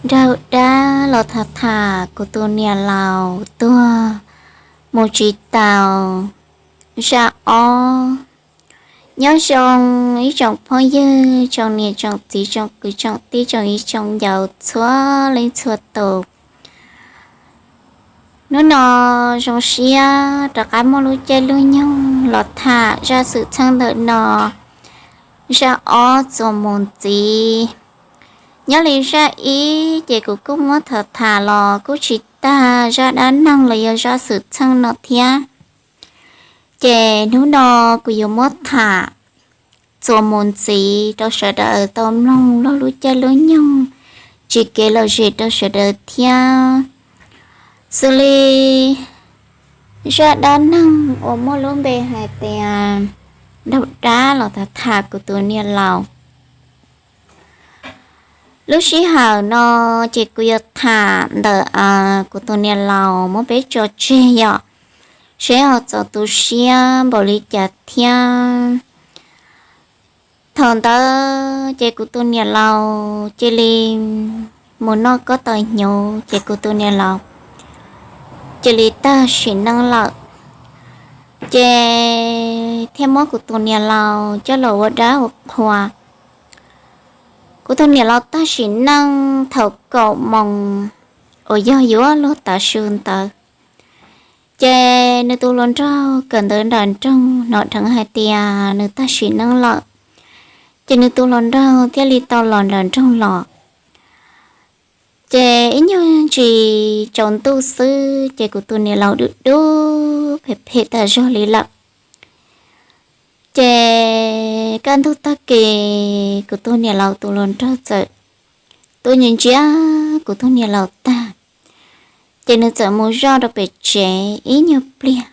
Nraug dab los tham tham kuv tus niam laus tuag mus tsis tau. Zaj ob. Nyob zoo ib tsoom phooj ywg, tsoom niam tsoom txiv, tsoom kwv tsoom tij, tsoom viv tsoom ncaus txhua leej txhua tus. Hnub no zoo siab rov qab muaj lub caij lub nyoog los tham zaj xwm txheej ntawm no, zaj ob txuas mus ntxiv. Nyob li zaj ib ces kuv kuj muab tham tham los kuj tsis tag zaj dab neeg los yog zaj xwm txheej no thiab. Ces hnub no kuv yuav muab tham txuas mus ntxiv rau sawv daws tau mloog lub caij lub nyoog, tsis kev lom zem rau sawv daws thiab. Xws li zaj dab neeg uas muaj lub npe hais tias nraug dab los tham tham kuv tus niam laus. Lub sij hawm no ces kuv yuav tham ntawm kuv tus niam laus muab peb tso tseg yom, seb ho txaus tu siab npaum li cas thiab. Thaum ntawd ces kuv tus niam laus cia li mus noj kob tau hnyuv ces kuv tus niam laus cia li tag sim neej lawm. Ces thiaj muab kuv tus niam laus coj los ua dab ua qhua. Kuv tus niam laus tag sim neej thaum kaum moos uas yog yuav luag tav su ntawd. Ces nws tus hluas nraug kawm ntawv nram nroog hnov dheev hais tias nws tag sim neej lawm, ces nws tus hluas nraug thiaj li tau los nram nroog los. Ces ib nyuag ntsis tsaus ntuj xwb ces kuv tus niam laus dub dub phem phem tas zog li lawm. Ces kaj ntug tag kis kuv tus niam laus tus hluas nraug txawm tuaj ntsia ntsia kuv tus niam laus tag, ces nws txawm mus zoj rau pem tsev ib nyuag pliag.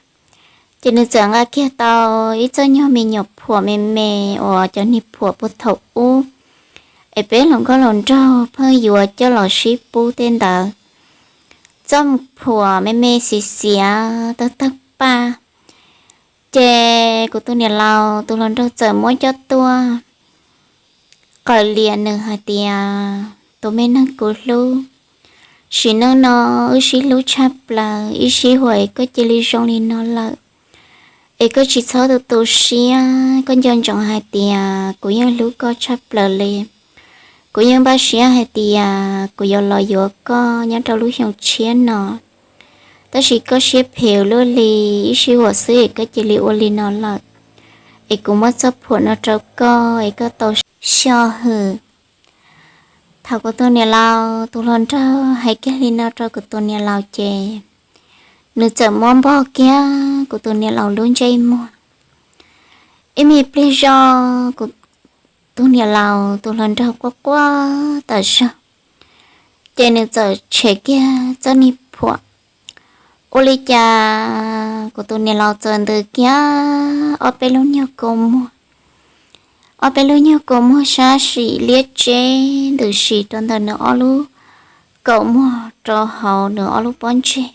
Ces nws txawm nqa kiag tau ib txoj nyuag me nyuam phuam me me uas cov niag phuam puag thaum ub es peb hluas nkauj hluas nraug pheej yuav coj los sib pub tej ntawd. Txoj phuam me me xiav xiav tawg tawg paj. Ces kuv tus niam laus tus hluas nraug txawm muab coj tuaj qawm lias nws hais tias, tus me neeg kuv hlub, sim neej no wb sib hlub tshaj plaws, ib sij huam es koj cia li zoo li no lawm, es koj tsis txhob tu tu siab, koj nco ntsoov hais tias kuv yeej hlub koj tshaj plaws li. Kuv yeej npaj siab hais tias kuv yuav los yuav koj nyob rau lub xyoo tshiab no, tab sis koj siab phem luaj li, ib sij huam xwb es koj cia li ua li no lawm, es kuv muab txoj phuam no rau koj es koj tau xyo hwm. Thaum kuv tus niam laus tus hluas nraug hais kiag li no rau kuv tus niam laus ces nws txawm muab npog kiag kuv tus niam laus lub ntsej muag. Ib me pliag zog kuv tus niam laus tus hluas nraug quaj quaj tas zog, ces nws txawm tshem kiag txoj niag phuam. Ua li cas kuv tus niam laus txawm ntws kiag ob peb lub nyuag kua muag, ob peb lub nyuag kua muag sab sim liab tseb ntws sim rau ntawm nws ob lub kaum muag rau hauv nws ob lub pob ntseg.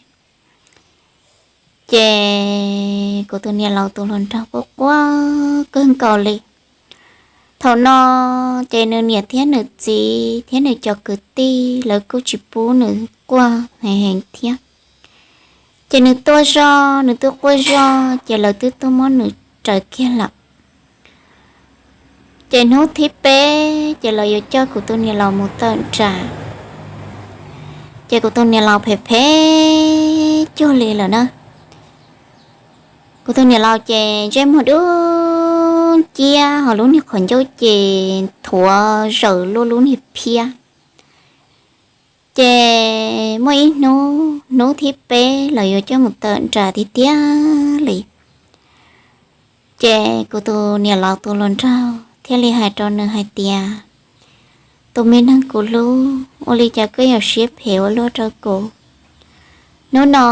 Ces kuv tus niam laus tus hluas nraug quaj quaj kawg nkaus li. Thaum no ces nws niam thiab nws txiv thiab nws cov kwv tij lawv kuj tsis pub nws quaj heev heev thiab. Ces nws tuaj zog, nws twb quaj zog ces lawv twb tuaj muab nws raws kiag lawm. Ces hnub thib peb ces lawv yuav coj kuv tus niam laus mus tawm nram, ces kuv tus niam laus phem phem cuag li lawm na. Kuv tus niam laus ces ntsej muag dub nciab, ho lub niag qhov ncauj ces nthuav zaws luaj lub niag phiab. Ces muaj ib hnub, hnub thib peb los yuav coj mus tawm nram tiag tiag li. Ces kuv tus niam laus tus hluas nraug thiaj li hais rau nws hais tias, tus me neeg kuv hlub, ua li cas koj yuav siab phem ua luaj rau kuv? Hnub no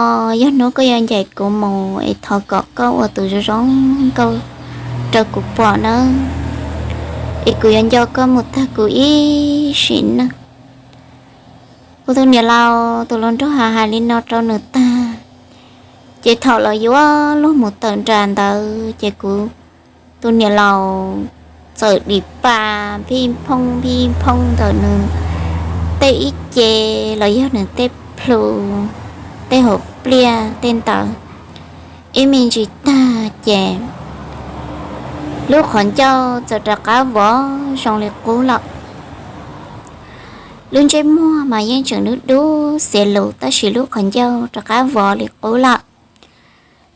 yog hnub koj yuav ncaim kuv mus es thov kom koj ua tus zoo zoo nkauj rau kuv pom nawb, es kuv yuav nco koj mus tag kuv ib sim neej. Kuv tus niam laus tus hluas nraug hais hais li no rau nws tag, ces thaum lawv yuav luag mus tawm nram ntawd ces kuv tus niam laus txawm dim pa pij phooj pij phooj ntawm nws tej ib ce los yog nws tej plhu, tej hauv pliaj tej ntawd ib me ntsis tag ces lub qhov ncauj txawm rov qab vov zoo li qub lawm. Lub ntsej muag mas yeej tseem dub dub xiav lus tab sis lub qhov ncauj rov qab vov li qub lawm.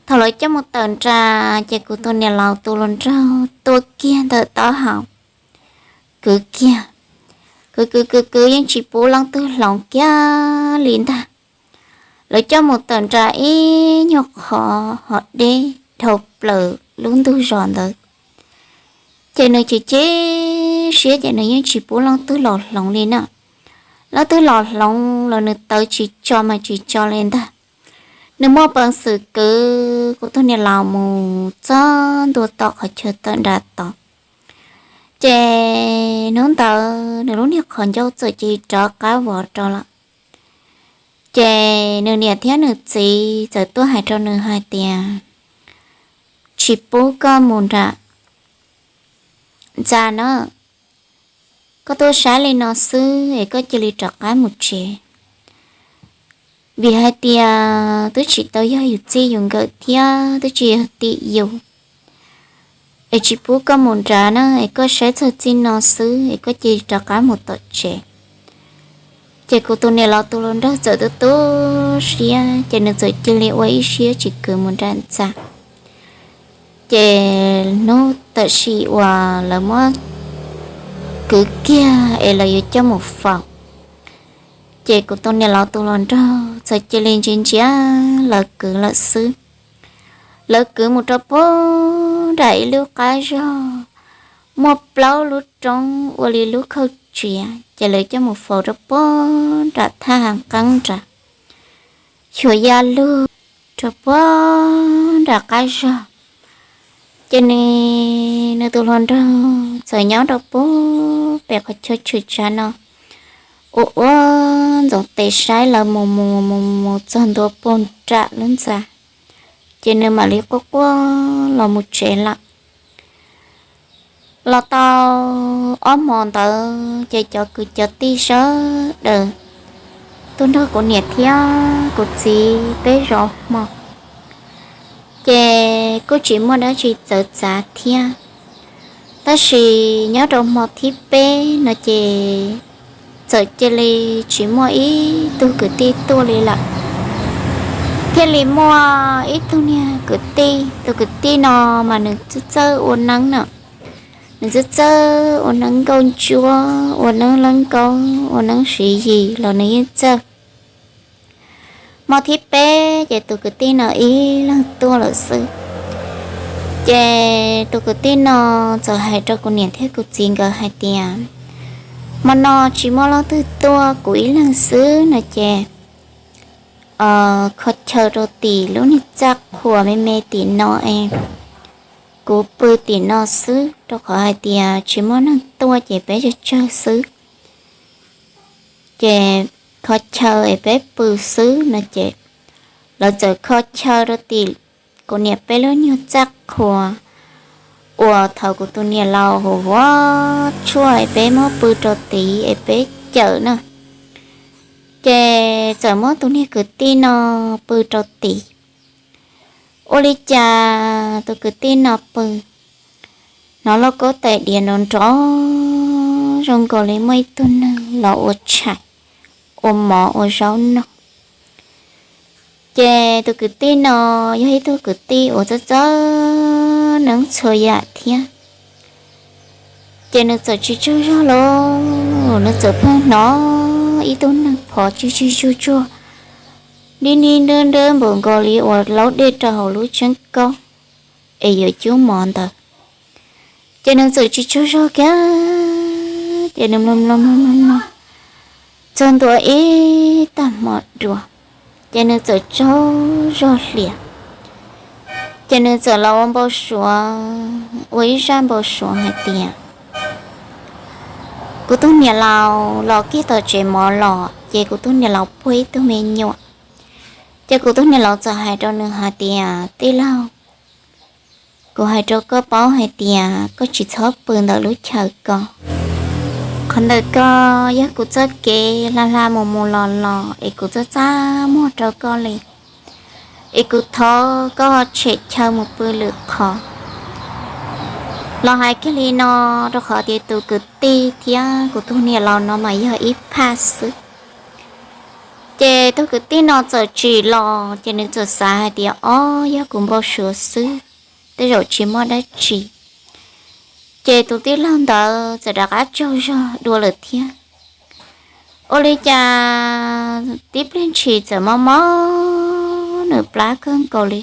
Thaum lawv coj mus tawm nram ces kuv tus niam laus tus hluas nraug tuaj kiag ntawm taub hau, kwv kiag, kwv kwv kwv kwv yeej tsis pub leej twg hloov kiag li ntag. Lawv coj mus tawm nram ib nyuag qhov hov deb dhau plaws lub ntug zos ntawd, ces nws chim chim siab ces nws yeej tsis pub leej twg los hloov li na. Leej twg los hloov los nws tawv tsis tso mas tsis tso li ntag. Nws muaj peev xwm kwv kuv tus niam laus mus txog ntua tom qhov chaw tawm nram tod, ces hnub ntawd nws lub niag qhov ncauj txawm cia li rov qab vov rau lawm. Ces nws niam thiab nws txiv txawm tuaj hais rau nws hais tias, tsis pub koj mus nram ntxa na, koj tuaj saib li no xwb es koj cia li rov qab mus tsev, vim hais tias twb tsis tau yog yus txij yus nkawm thiab twb tsis yog tim yus, es tsis pub koj mus nrad na, es koj saib txog txij no xwb es koj cia li rov qab mus tom tsev. Ces kuv tus niam laus tus hluas nraug txawm tu tu siab ces nws txawm cia li ua ib siab tsis kwv mus nram ntxa. Ces hnub tam sim uas lawv muab kwv kiag es lawv yuav coj mus faus, ces kuv tus niam laus tus hluas nraug txawm cia li ntsia ntsia lawv kwv lawm xwb. Lawv kwv mus rau puag nram ib lub qab zog muaj plaub lub roob ua li lub khauj tsiav, ces lawv coj mus faus rau puag nram thaj hav qeeb nrad, xyuas ya lug rau puag nram qab zog. Ces nws tus hluas nraug txawm nyob rau puag pem qhov chaw tshwm tsam no ua ua ntxoov tes saib lawv mus mus mus mus txog ntua puag nram lub ntxa, ces nws mam li quaj quaj los mus tsev lawm. Los tau ob hmo ntawd ces cov kwv cov tij sawv daws tuaj nrog kuv niam thiab kuv txiv peb zov hmo, ces kuj tsis muaj dab tsi txawv txav thiab. Tab sis nyob rau hmo thib peb no ces txawm cia li tsis muaj ib tug kwv tij tuaj li lawm, thiaj li muaj ib tug niag kwv tij. Tus kwv tij no mas nws txawj txawj ua neeb no, nws txawj txawj ua neeb nkauj ntsuab, ua neeb lab nkaub, ua neeb siv yis los nws yeej txawj. Hmo thib peb ces tus kwv tij no ib leeg tuaj lawm xwb. Ces tus kwv tij no txawm hais rau kuv niam thiab kuv txiv nkawd hais tias, hmo no tsis muaj leej twg tuaj, kuv ib leeg xwb no ces kho chaw rau tim lub niag txaj qhua me me tim no es kuv pw tim no xwb, rau qhov hais tias tsis muaj neeg tuaj ces peb tsawg tsawg xwb. Ces kho chaw es peb pw xwb no ces lawv txawm kho chaw rau tim kuv niam peb lub nyuag txaj qhua uas thaum kuv tus niam laus hu ua tshuaj es peb muab pw rau tid es peb cawm na. Ces txawm muab tus niag kwv tij no pw rau tid. Ua li cas tus kwv tij no pw, hnov lauj kaub tais diav nrov nrov zoo nkaus li muaj ib tug neeg los ua tshais, ua mov ua zaub noj. Ces tus kwv tij no yog ib tug kwv tij uas txawj txawj neeb txhua yam thiab. Ces nws txawm tsis tsaug zog los nws txawm pheej hnov ib tug neeg phov tsis tsis tsuag tsuag, dib dib nrab nrab npaum nkaus li uas laub dej rau hauv lub tseeb kaub es yuav cub mov ntawd. Ces nws txawm tsis tsaug zog kiag, ces nws mloog mloog mloog mloog mloog txog ntua ib tag hmo dua, ces nws txawm tsaug zog hlias. Ces nws txawm los ua npau suav, ua ib zaj npau suav hais tias kuv tus niam laus los kiag tom tsev mov los ces kuv tus niam laus puag ib tug me nyuam. Ces kuv tus niam laus txawm hais rau nws hais tias, tij laug, kuv hais rau koj paub hais tias koj tsis txhob pw ntawm lub chaw ko. Qhov ntawm ko yog kuv txoj kev hla hla mus mus los los es kuv txaj txaj muag rau koj li, es kuv thov koj tshem chaw mus pw lwm qhov. Los hais kiag li no, rau qhov tias tus kwv tij thiab kuv tus niam laus no mas yog ib phaj xwb. Ces tus kwv tij no txawm tsim los ces nws txawm xav hais tias, ob, yog kuv npau suav xwb, tej zaum tsis muaj dab tsi. Ces tus tij laug ntawd txawm rov qab tsaug zog dua lawm thiab. Ua li cas tib pliag ntshis txawm mob mob nws plab kawg nkaus li.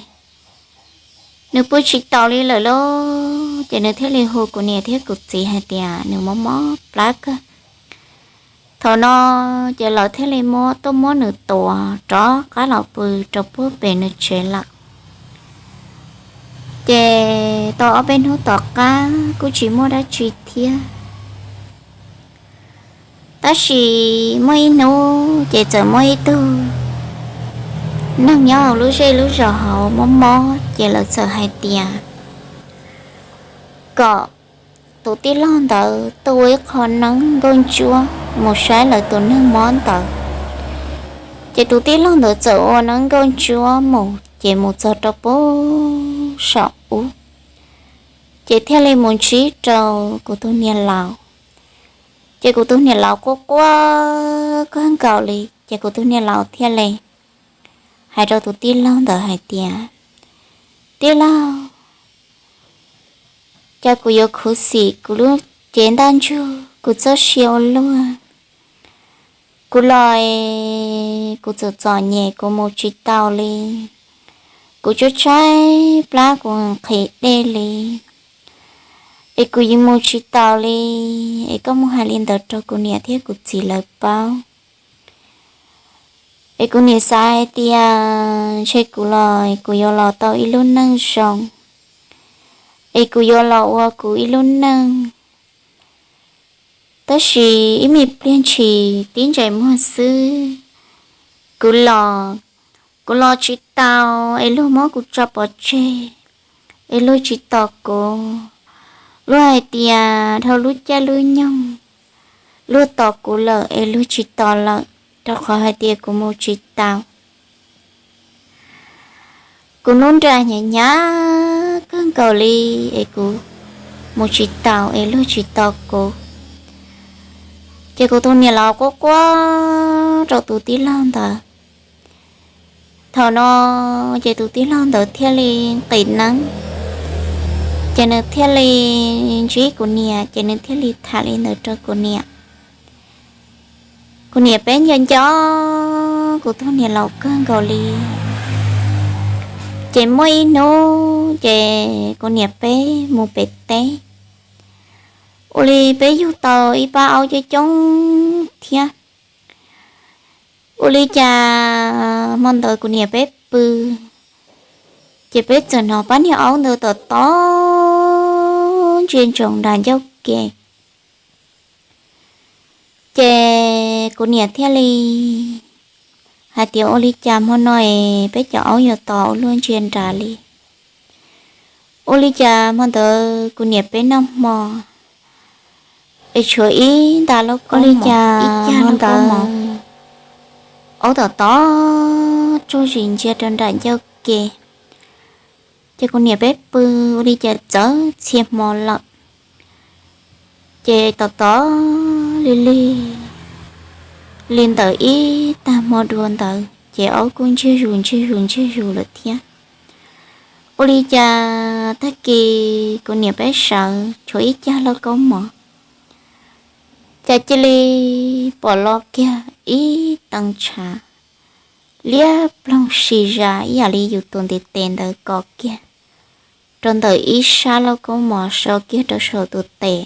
Nws pw tsis taus li lawm lauj, ces nws thiaj li hu kuv niam thiab kuv txiv hais tias nws mob mob plab kawg. Thaum no ces lawv thiaj li muab, tuaj muab nws tuav rov qab los pw rau puag pem nws tsev lawm. Ces tau ob peb hnub tom qab kuj tsis muaj dab tsi thiab. Tab sis muaj ib hnub ces txawm muaj ib tug neeg nyob hauv lub zej lub zos hauv mob mob, ces lawv txawm hais tias kom tus tij laug ntawd tuaj ua ib qho neeb nkauj ntsuab mus saib lawv tus neeg mob ntawd. Ces tus tij laug ntawd txawm ua neeb nkauj ntsuab mus, ces mus txog rau puag saum ub, ces thiaj li mus ntsib rau kuv tus niam laus. Ces kuv tus niam laus quaj quaj kawg nkaus li, ces kuv tus niam laus thiaj li hais rau tus tij laug ntawd hais tias, tij laug, cas kuv yuav khuv xim kuv lub cev ntaj ntsug, kuv txoj sia ua luaj. Kuv los, kuv txom txom nyem kuv mus tsis taus li. Kuv tshaib tshaib plab kuv nqhis dej li, es kuv yeej mus tsis taus li. Es koj mus hais li ntawd rau kuv niam thiab kuv txiv lawv paub. Es kuv niam xav hais tias ntshe kuv los kuv yuav los tau ib lub neej zoo, es kuv yuav los ua kuv ib lub neej. Tab sis ib me pliag ntshis tib ntsais muag xwb, kuv los, kuv los tsis tau, es luag muab kuv tso pov tseg, es luag tsis tos kuv. Luag hais tias dhau lub caij lub nyoog, luag tos kuv lawm es luag tsis tos lawm, rau qhov hais tias kuv mus tsis tau. Kuv lub nra hnyav hnyav kawg nkaus li, es kuv mus tsis taus es luag tsis tos kuv. Ces kuv tus niam laus quaj quaj rau tus tij laug ntawd. Thaum no ces tus tij laug ntawd thiaj li nqis neeb, ces nws thiaj li ntsib kuv niam, ces nws thiaj li tham li ntawd rau kuv niam. Kuv niam peb nco nco kuv tus niam laus kawg nkaus li. Ces muaj ib hnub ces kuv niam peb mus pem teb, ua li peb yug tau ib pab aub coob coob thiab. Ua li cas hmo ntawd kuv niam peb pw, ces peb txawm hnov pab niag aub ntawd tom tom ntsia ntsoov nram ncauj ke. Ces kuv niam thiaj li hais tias, ua li cas hmo no es peb cov aub yuav tom ua luaj ntsia nrad li? Ua li cas hmo ntawd kuv niam peb noj hmo es tshuav ib nta lauj kaub mov, ib cag lauj kaub mov, aub tom tom tsuag zis ntsia rau nram ncauj ke. Ces kuv niam peb pw ua li cas txawv txhia hmo lawm, ces tom tom li li li ntawm ib tag hmo dua ntawd ces aub kuj ntsiag zus ntsiag zus ntsiag zus lawm thiab. Ua li cas tag kis kuv niam peb sawv tshuav ib cag lauj kaub mov, cas cia li pom los kiag ib tee ntshav liab ploog si zas ib yam li yus tus ntiv tes ntawd kos kiag rau ntawm ib sab lauj kaub mov so kiag rau saum tus tes.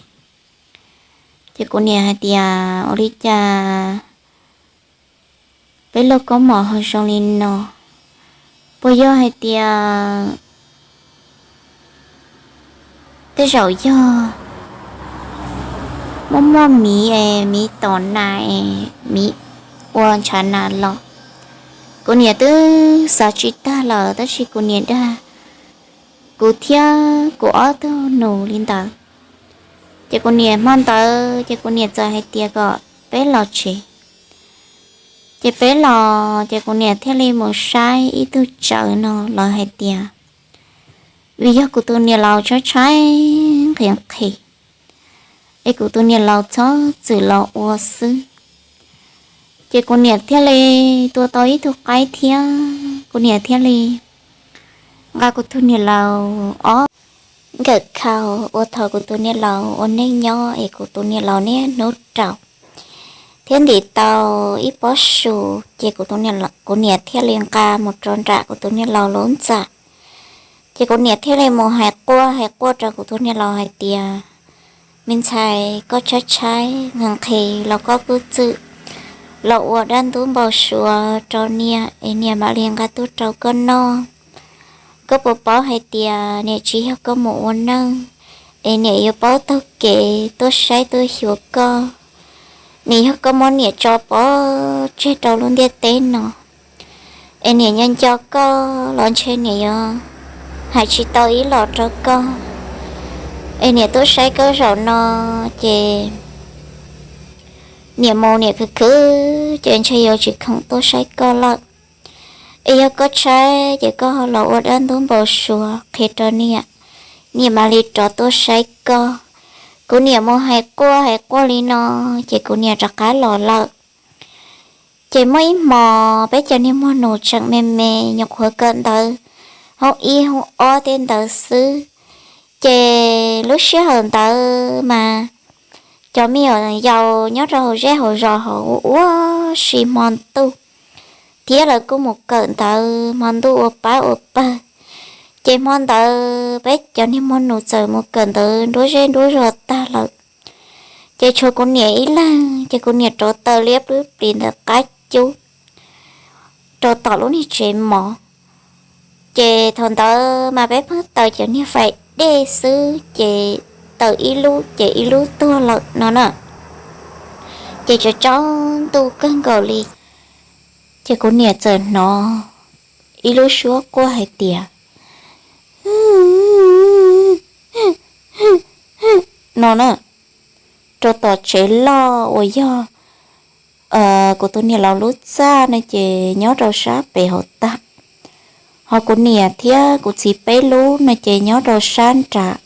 Ces kuv niam hais tias, ua li cas peb lauj kaub mov ho zoo li no? Puas yog hais tias tej zaum yog muaj muaj miv es miv tom nas es miv ua ntshav nas los? Kuv niam twb xav tsis tag lawm, tab sis kuv niam dag kuv thiab kuv ob tug nus li ntawd. Ces kuv niam hmo ntawd ces kuv niam txawm hais tias kom peb los tsev. Ces peb los ces kuv niam thiaj li mus saib ib tug tsawv no, lawv hais tias vim yog kuv tus niam laus tshaib tshaib nqhis nqhis, es kuv tus niam laus txhob txwm los ua xwb. Ces kuv niam thiaj li tua tau ib tug qaib thiab kuv niam thiaj li nqa kuv tus niam laus ob nkawm khau ua thaum kuv tus niam laus ua neej nyob es kuv tus niam laus niaj hnub rau thiab ntim tau ib pob su, ces kuv niam thiaj li nqa mus rau nram kuv tus niam laus lub ntxa. Ces kuv niam thiaj li mus hais quaj hais quaj rau kuv tus niam laus hais tias, me ntxhais, koj tshaib tshaib nqhis nqhis los koj kuj txwm los ua dab ntub npau suav rau niam es niam mam li nqa tuaj rau koj noj. Koj puas paub hais tias niam tsis yog koj mus ua neej es niam yuav paub taug kev tuaj saib tuaj xyuas koj? Niam yog koj muab niam tso pov tseg rau lub ntiaj teb no es niam nco nco koj los ntshe niam yuav hais tsis tau ib los rau koj. Es niam tuaj saib koj zaum no ces niam mus niam khwv khwv ces ntshe yuav tsis khoom tuaj saib koj lawm. Es yog koj tshaib ces koj ho los ua dab ntub npau suav qhia rau niam, niam mam li rov tuaj saib koj. Kuv niam mus hais quaj hais quaj li no ces kuv niam rov qab los lawm. Ces muaj ib hmos peb cov niag muag nus tseem me me nyuam qhuav kawm ntawv hoob ib hoob ob tej ntawd xwb. Ces lub sij hawm ntawd mas cov me nyuam yaus nyob rau hauv zej hauv zos hauv ua ua si hmo ntuj, thiab lawv kuj mus kawm ntawv hmo ntuj ua pab ua pawg. Ces hmo ntawd peb cov niag muag nus txawm mus kawm ntawv nruab zej nruab zos tag lawm, ces tshuav kuv niam ib leeg, ces kuv niam rauv taws liab plwb plis ntawm qab cub rau tom lub niag tsev mov. Ces thaum ntawd mas peb pheej taws cov niag faim dej xwb, ces taws ib lub ces ib lub tuag lawm no na. Ces tsaus tsaus ntuj kawg nkaus li, ces kuv niam txawm hnov ib lub suab quaj hais tias no na, rau tom tsev loj uas yog kuv tus niam laus lub txaj no ces nyob rau sab pem hauv tag, ho kuv niam thiab kuv txiv peb lub no ces nyob rau sab nram.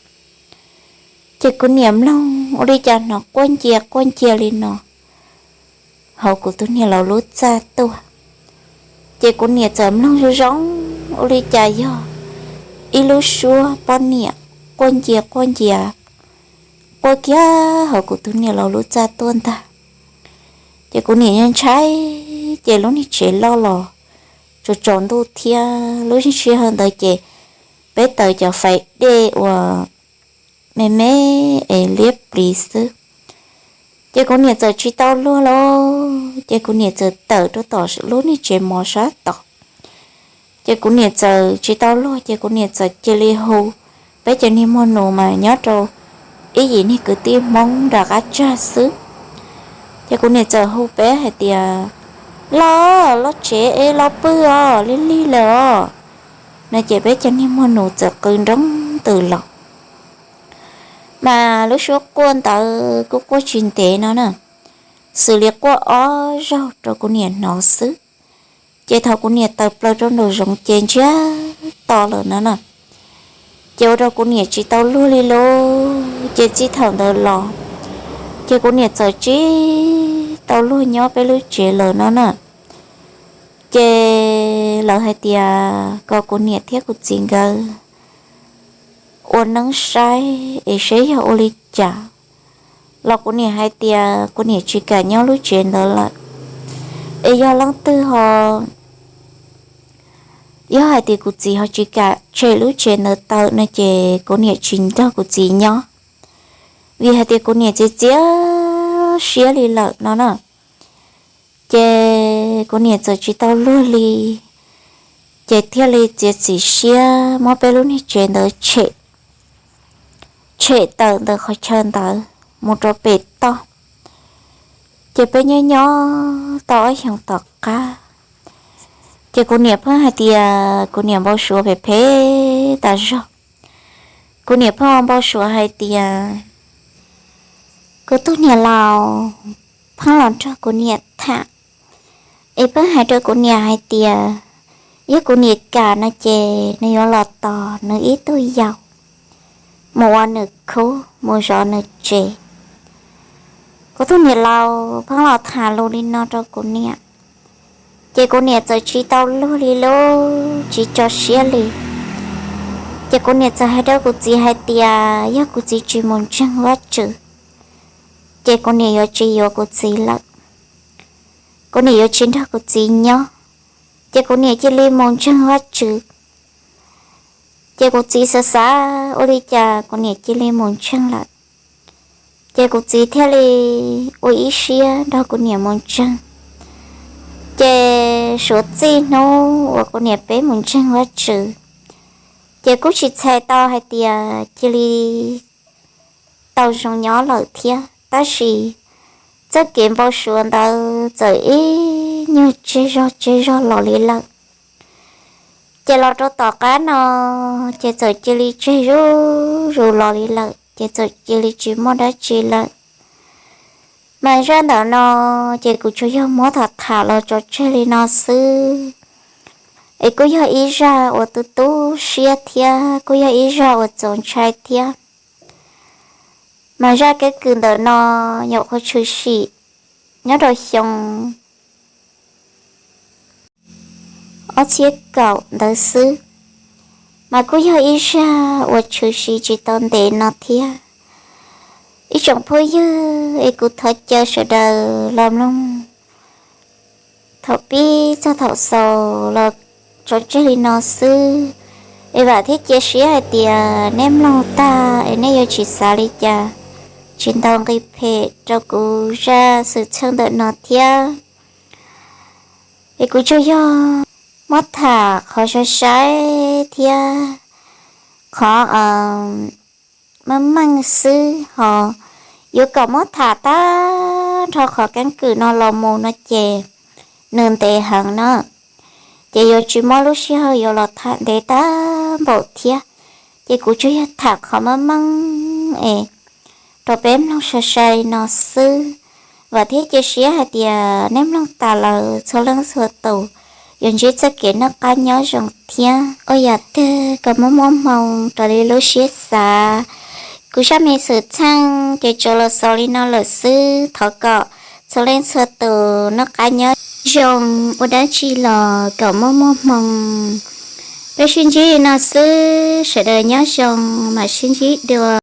Ces kuv niam mloog ua li cas hnov quaj ncia quaj ncia li no hauv kuv tus niam laus lub txaj tuaj. Ces kuv niam txawm mloog zoo zoo ua li cas yog ib lub suab poj niam quaj ncia quaj ncia quaj kiag hauv kuv tus niam laus lub txaj tuaj ntag. Ces kuv niam yeej ntshai, ces lub niag tsev loj los tsaus tsaus ntuj thiab lub sij hawm ntawd ces peb taws cov faim dej uas me me es liab plis xwb. Ces kuv niam txawm tsis tau luag lawm, ces kuv niam txawm tawm rau tom lub niag tsev mov sab tod. Ces kuv niam txawm tsis tau luag, ces kuv niam txawm cia li hu peb cov niag muag nus mas nyob rau ib yim niag kwv tij Hmoob nram qab tsag xwb. Ces kuv niam txawm hu peb hais tias, los, los tsev es los pw os, lig lig lawm os no. Ces peb cov niag muag nus txawm qw nroo ntws los, mas lub suab quaj ntawd kuj quaj tsis ntev no na, xws li quaj ob zaug rau kuv niam hnov xwb. Ces thaum kuv niam tawm plaws rau nraum zoov ces ntsiag to lawm no na. Ces ua rau kuv niam tsis tau luag li lauj, ces txij thaum ntawd los ces kuv niam txawm tsis tau luag nyob peb lub tsev lawm no na. Ces lawv hais tias kom kuv niam thiab kuv txiv nkawd ua neeb saib es saib yog ua li cas los kuv niam hais tias kuv niam tsis kam nyob lub tsev ntawd lawm. Es yog leej twg ho, yog hais tias kuv txiv ho tsis kam tshem lub tsev ntawd tawm no ces kuv niam tsis nrog kuv txiv nyob, vim hais tias kuv niam txiav txiav siab li lawm no na. Ces kuv niam txawm tsis tau luag li, ces thiaj li txiav txim siab muab peb lub niag tsev ntawd tshem tawm ntawm qhov chaw ntawd mus rau pem toj. Ces peb nyob nyob tau ob xyoos tom qab, ces kuv niam pheej hais tias kuv niam npau suav phem phem tas zog. Kuv niam pheej npau suav hais tias Kuv tus niam laus pheej los nrog kuv niam tham, es pheej hais rau kuv niam hais tias yog kuv niam kam no ces nws yuav los tos nws ib tug yau mus ua nws khub mus zov nws tsev. Kuv tus niam laus pheej los tham lus li no rau kuv niam, ces kuv niam txawm tsis tau luag li lub tsis tso siab li. Ces kuv niam txawm hais rau kuv txiv hais tias yog kuv txiv tsis mus ntseeg Vajtswv, ces kuv niam yuav tsis yuav kuv txiv lawm, kuv niam yuav tsis nrog kuv txiv nyob, ces kuv niam cia li mus ntseeg Vajtswv. Ces kuv txiv xav xav ua li cas kuv niam cia li mus ntseeg lawm, ces kuv txiv thiaj li ua ib siab nrog kuv niam mus ntseeg. Ces suav txij hnub uas kuv niam peb mus ntseeg Vajtswv, ces kuj tsis txhais tau hais tias cia li tau zoo nyob lawm thiab, tab sis txoj kev npau suav ntawd txawm ib nyuag tseg zog tseg zog los li lawm. Ces los rau tom qab no, ces txawm cia li tseg zuj zus los li lawm, ces txawm cia li tsis muaj dab tsi lawm. Mas zaj ntawm no ces kuv tsuas yog muab tham tham los tso tseg li no xwb, es kuj yog ib zaj uas tu tu siab thiab kuj yog ib zaj uas txaus ntshai thiab. Mas zaj keeb kwm ntawm no nyuam qhuav tshwm sim nyob rau xyoo ob txhiab kaum ntawd xwb, mas kuj yog ib zaj uas tshwm sim tsis tau ntev no thiab. Ib tsoom phooj ywg es kuv thov caw sawv daws los mloog thaum pib txog thaum xaus los tso tseg li no xwb, es vam thiab cia siab hais tias nej mloog tag es nej yuav tsis xav li cas, tsis ntaus nqi phem rau kuv zaj xwm txheej ntawm no thiab. Es kuv tsuas yog muab tham qhov sai sai thiab qhov meej meej xwb, ho yuav kom muab tham tag nrho qhov keeb kwm no los mus no ces nws ntev heev na, ces yuav tsis muaj lub sij hawm yuav los tham ntev tag npaum thiab. Ces kuv tsuas yog tham qhov meej meej es rau peb mloog sai sai li no xwb. Vam thiab cia siab hais tias nej mloog tas lawm txhua leej txhua tus yuav ntsib txoj kev noj qab nyob zoo thiab ua yam twg kom muaj muaj hmoo raws li lub siab xav. Kuv zaj me xwm txheej ces tsuas los xaus li no lawm xwb, thov kom txhua leej txhua tus noj qab nyob zoo, ua dab tsi los kom muaj muaj hmoo. Peb sib ntsib li no xwb, sawv daws nyob zoo, mam sib ntsib dua.